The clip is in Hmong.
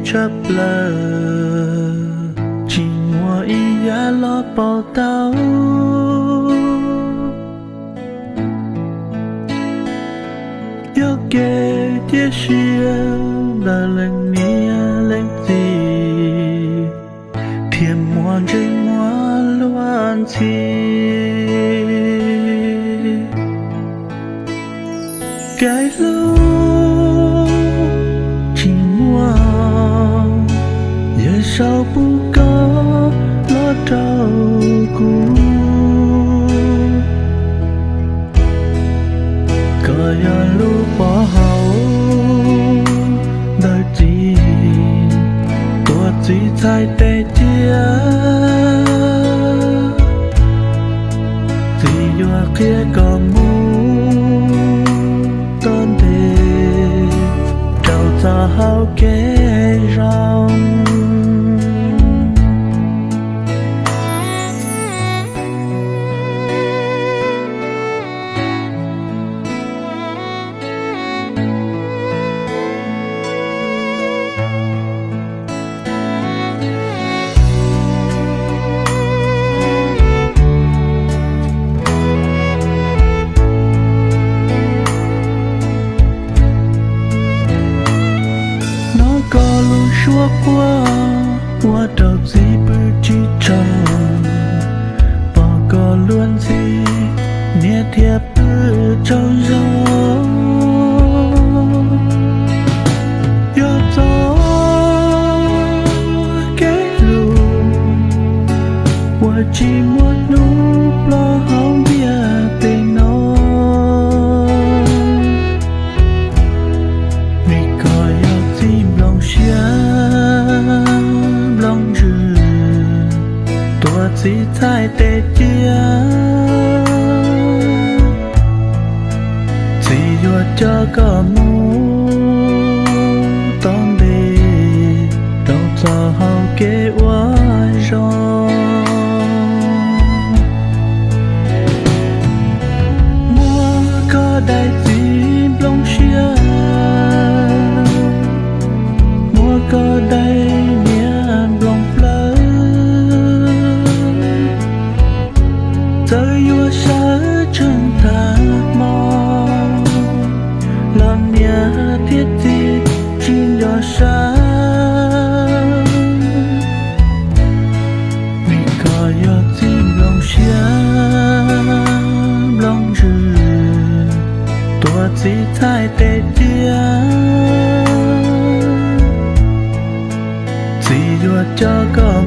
tshaj plaws, tsis muaj ib yam los pauv tau. Yog kev cia siab ntawm leej niam leej txiv, thiaj muaj ntseeg muaj luag ntxhi. Kev hlub tsis muaj, yawm saub pub koj los rau kuv. Koj yog lub pov haum ntawm txiv, tuav txiv txhais tes cia. Txiv yuav qhia koj mus tom ntej rau txoj hau kev zoo. Hnov koj lub suab quaj, ua rau txiv pw tsis tsaug. Pom koj luag ntxhi, niam thiaj pw tsaug zog. Yog txoj kev hlub uas tsis muaj hnub ploj hauv ntiaj teb no. Vim koj yog txiv nplooj siab nplooj ntsws, tuav txiv txhais tes cia. Txiv yuav coj koj mus tom ntej rau txoj hau kev ua zoo. Muab koj daim txiv nplooj siab, muab koj daim niam nplooj plawv. Txawm yuav sawv tsees tag hmo los niam thiab txiv tsis nco sab. Vim koj yog txiv nplooj siab nplooj ntsws, tuav txiv txhais tes cia. Txiv yuav coj koj